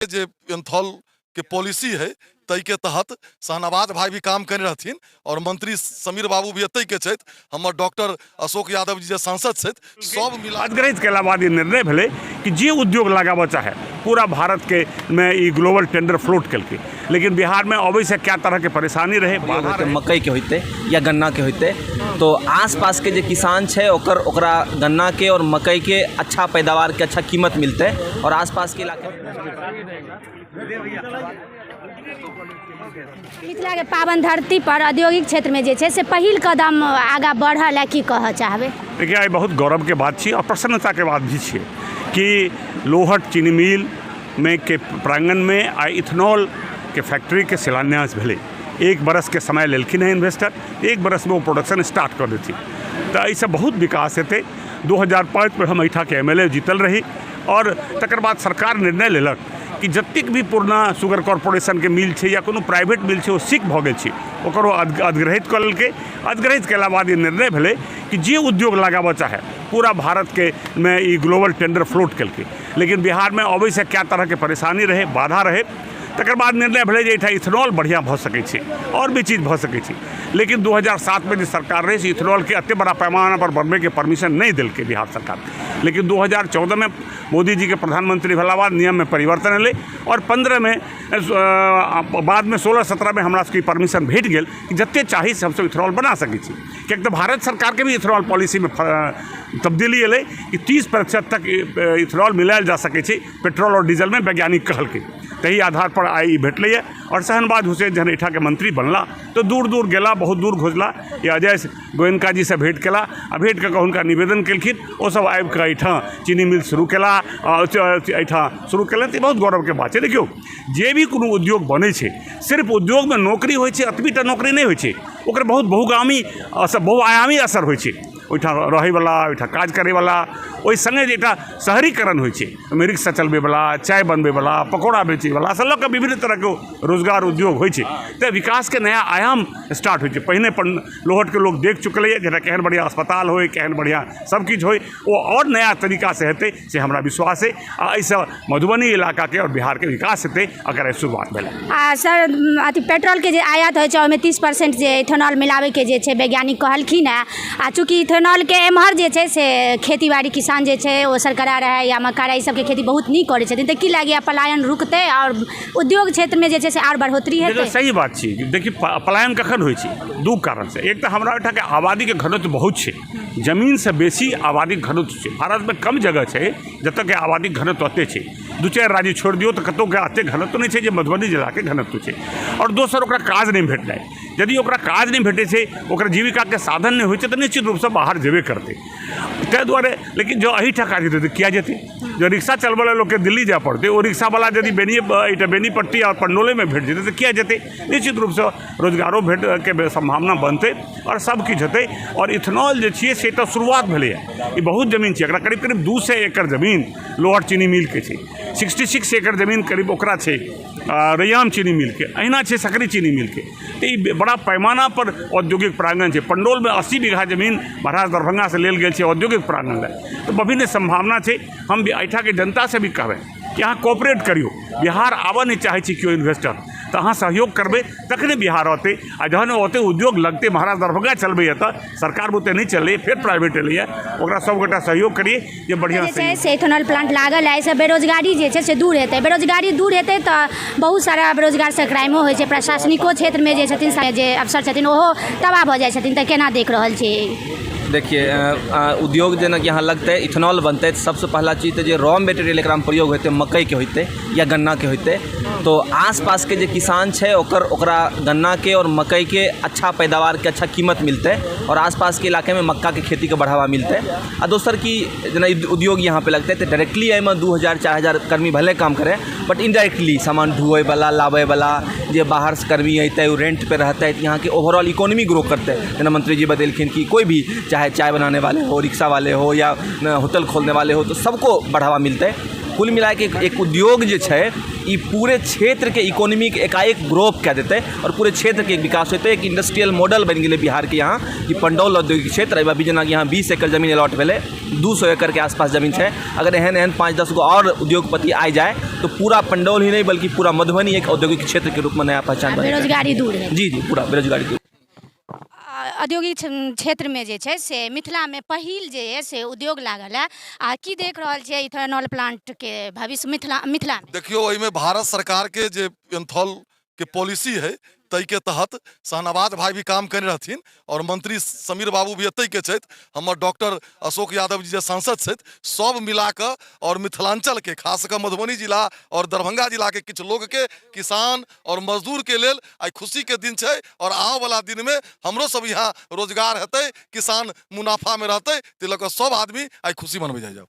जे एंथॉल के पॉलिसी है ताहिके तहत शहनवाज भाई भी काम करने रहथिन और मंत्री समीर बाबू भी एतै के छथि, हमर डॉक्टर अशोक यादव जी जे सांसद छथि, सब मिला अधिग्रहित कयला बाद ई निर्णय भेलै कि जे उद्योग लगाबऽ चाहे पूरा भारतके मे ई ग्लोबल टेंडर फ्लोट केलकै, लेकिन बिहारमे अबैसँ कए तरहके परेशानी रहै, बाधा रहै। मकइके होइतै या गन्नाके होइतै तो आसपासके जे किसान छै ओकर ओकरा गन्नाके आओर मकइके अच्छा पैदावारके अच्छा कीमत मिलतै आओर आसपासके इलाका मिथिलाके पावन धरती पर औद्योगिक क्षेत्रमे जे छै से पहिल कदम आगाँ बढ़ल है, की कहऽ चाहबै? देखिए, आइ बहुत गौरवके बात छी आओर प्रसन्नताके बात भी छियै कि लोहट चीनी मिल मे के प्राङ्गणमे आइ इथेनॉलके फैक्ट्रीके शिलान्यास भेलै। 1 बरसके समय लेलखिन हेँ इन्वेस्टर, 1 बरसमे ओ प्रोडक्शन स्टार्ट कऽ देथिन, तऽ एहिसँ बहुत विकास हेतै। 2005मे हम एहिठामके एम एल ए जीतल रही आओर तकर बाद सरकार निर्णय लेलक कि जतेक भी पुरना शुगर कॉरपोरेशनके मिल छै या कोनो प्राइवेट मिल छै ओ सिक भऽ गेल छै, ओकर ओ अधिग्रहित कऽ लेलकै। अधिग्रहित कयला बाद ई निर्णय भेलै कि जे उद्योग लगाबऽ चाहे पूरा भारतके मे ई ग्लोबल टेंडर फ्लोट केलकै, लेकिन बिहारमे अबैसँ कए तरहके परेशानी रहै, बाधा रहै। तकर बाद निर्णय भेलै जे एहिठाम इथेनॉल बढ़िआँ भऽ सकै छै आओर भी चीज भऽ सकै छै, लेकिन 2007मे जे सरकार रहै से इथेनॉलके एतेक बड़ा पैमानापर बनबैके परमिशन नहि देलकै बिहार सरकार। लेकिन 2014मे मोदीजीके प्रधानमंत्री भेला बाद नियममे परिवर्तन एलै आओर 15मे बादमे 16-17मे हमरा सबके परमिशन भेट गेल कि जतेक चाही से हमसब इथेनॉल बना सकै छी, किएक तऽ भारत सरकारके भी इथेनॉल पॉलिसीमे तब्दीली एलै कि 30% तक इथेनॉल मिलायल जा सकै छै पेट्रोल आओर डीजलमे, वैज्ञानिक कहलकै। ताहि आधारपर आइ ई भेटलैए। आओर शहनवाज हुसैन जहन एहिठामके मंत्री बनला तऽ दूर दूर गेला, बहुत दूर घुसला, या अजय गोयनका जीसँ भेँट केला आ भेँट कऽ कऽ हुनका निवेदन केलखिन, ओसभ आबि कऽ एहिठाम चीनी मिल शुरू केला, एहिठाम शुरू केलनि, तऽ ई बहुत गौरवके बात छै। देखियौ, जे भी कोनो उद्योग बनै छै, सिर्फ उद्योगमे नौकरी होइ छै एतबी टा नौकरी नहि होइ छै, ओकर बहुत बहुगामी असर, बहुआयामी असर होइ छै। ओहिठाम रहैवला, ओहिठाम काज करैवला, ओहि सङ्गे जे एकटा शहरीकरण होइ छै, ओहिमे रिक्शा चलबैवला, चाय बनबैवला, पकौड़ा बेचैवला सँ लऽ कऽ विभिन्न तरहके रोजगार उद्योग होइ छै, तऽ विकासके नया आयाम स्टार्ट होइ छै। पहिने लोहटके लोक देख चुकलैए जे केहन बढ़िआँ अस्पताल होइ, केहन बढ़िआँ सभकिछु होइ, ओ आओर नया तरीकासँ हेतै से हमरा विश्वास अइ। आ एहिसँ मधुबनी इलाकाके आओर बिहारके विकास हेतै अगर एहि शुरुआत भेलै। आ सर, अथी पेट्रोलके जे आयात होइ छै ओहिमे 30% जे इथेनॉल मिलाबैके जे छै वैज्ञानिक कहलखिन हेँ, आ चूँकि इथेनॉलके एम्हर जे छै से खेतीबाड़ी किसान जे छै ओ शर्करा रहै या मक्का रहै, ई सबके खेती बहुत नीक करै छथिन, तऽ की लागैए पलायन रुकतै आओर उद्योग क्षेत्रमे जे छै से आओर बढ़ोतरी हेतै? सही बात छै। देखियौ, पलायन कखन होइ छै? दू कारणसँ। एक तऽ हमरा ओहिठामके आबादीके घनत्व बहुत छै, जमीनसँ बेसी आबादीके घनत्व छै। भारतमे कम जगह छै जतऽके आबादीके घनत्व एतेक छै, 2-4 राज्य छोड़ि दियौ तऽ कतहुके एतेक घनत्व नहि छै जे मधुबनी जिलाके घनत्व छै। आओर दोसर, ओकरा काज नहि भेटनाइ। यदि ओकरा काज नहि भेटै छै, ओकर जीविकाके साधन नहि होइ छै, तऽ निश्चित रूपसँ बाहर जेबे करतै, ताहि दुआरे। लेकिन जँ एहिठाम काज हेतै तऽ किया जेतै? जँ रिक्शा चलबै लए लोकके दिल्ली जाय पड़तै, ओ रिक्शावला यदि बेनिए एहिठाम बेनीपट्टी आओर पंडौलेमे भेट जेतै तऽ किया जेतै? निश्चित रूपसँ रोजगारो भेटैके सम्भावना बनतै आओर सब किछु हेतै। आओर इथेनॉल जे छियै से तऽ शुरुआत भेलैए, ई बहुत जमीन छै एकरा, करीब करीब 200 एकड़ जमीन लोहट चीनी मिलके छै, 66 एकड़ जमीन करीब ओकरा छै रैयाम चीनी मिलके, अहिना छै सकरी चीनी मिलके। तऽ ई बड़ा पैमानापर औद्योगिक प्राङ्गण छै। पंडौलमे 80 बीघा जमीन महाराज दरभंगासँ लेल गेल छै औद्योगिक प्राङ्गण लए, तऽ विभिन्न सम्भावना छै। हम एहिठामके जनतासँ भी कहबै कि अहाँ कोऑपरेट करियौ, बिहार आबऽ नहि चाहै छै केओ इन्वेस्टर, तऽ अहाँ सहयोग करबै तखने बिहार औतै। आ जहन ओतै उद्योग लगतै, महाराज दरभंगा चलबैए तऽ सरकार बुते नहि चलैए, फेर प्राइवेट एलैए, ओकरा सभगोटा सहयोग करियै जे बढ़िआँ जे छै से इथेनॉल प्लांट लागल है, एहिसँ बेरोजगारी जे छै से दूर हेतै। बेरोजगारी दूर हेतै तऽ बहुत सारा बेरोजगारसँ क्राइमो होइ छै, प्रशासनिको क्षेत्रमे जे छथिन जे अफसर छथिन ओहो तबाह भऽ जाइ छथिन, तऽ केना देख रहल छी? देखिए, उद्योग जेनाकि यहाँ लगतै, इथेनॉल बनतै, तऽ सबसँ पहला चीज तऽ जे रॉ मेटेरियल एकरामे प्रयोग हेतै मकइके होइतै या गन्नाके होइतै, तो आसपासके जे किसान छै ओकर ओकरा गन्नाके आओर मकइके अच्छा पैदावारके अच्छा कीमत मिलतै आओर आसपासके इलाकामे मक्काके खेतीके बढ़ावा मिलतै। आ दोसर कि जेना उद्योग यहाँ पे लगतै तऽ डायरेक्टली एहिमे 2000 4000 कर्मी भले काम करै, बट इनडायरेक्टली सामान ढोअयवला, लाबयवला, जे बाहरसँ कर्मी अयतै ओ रेंट पे रहतै, तऽ यहाँके ओवरऑल इकोनॉमी ग्रो करतै। जेना मंत्री जी बतेलखिन कि कोई भी, चाहे चाय बनाने वाले हो, रिक्शा वाले हो या होटल खोलने वाले हो, तऽ सबको बढ़ावा मिलतै। कुल मिलाके एक उद्योग जे छै ई पूरे क्षेत्रके इकोनॉमीके एकाएक ग्रोथ कए देतै आओर पूरे क्षेत्रके विकास हेतै। एक इंडस्ट्रियल मॉडल बनि गेलै बिहारके यहाँ कि पंडौल औद्योगिक क्षेत्र। एहिमे अभी जेनाकि यहाँ 20 एकड़ जमीन अलॉट भेलै, 200 एकड़के आसपास जमीन छै। अगर एहन एहन 5-10 गो आओर उद्योगपति आइ जाए तो पूरा पंडौल ही नहीं बल्कि पूरा मधुबनी एक औद्योगिक क्षेत्र के रूप में नया पहचान बनेगा। बेरोजगारी दूर है। जी जी, पूरा बेरोजगारी दूर। औद्योगिक क्षेत्रमे जे छै से मिथिलामे पहिल जे यऽ से उद्योग लागल है आ की देख रहल छियै इथेनॉल प्लांटके भविष्य मिथिलामे? देखियौ, एहिमे भारत सरकारके जे एंथॉल के पॉलिसी है ताहिके तहत शहनवाज भाई भी काम कयने रहथिन और मंत्री समीर बाबू भी एतै के छथि, हमर डॉक्टर अशोक यादव जी जे सांसद छथि, सब मिला कऽ और मिथिलांचलके खास कऽ मधुबनी जिला और दरभंगा जिलाके किछु लोकके, किसान और मजदूरके लेल आइ खुशीके दिन छै और आबऽवला दिनमे हमरो सब यहाँ रोजगार हेतै, किसान मुनाफामे रहतै, ताहि लऽ कऽ सब आदमी आइ खुशी मनबै जाइ जाउ।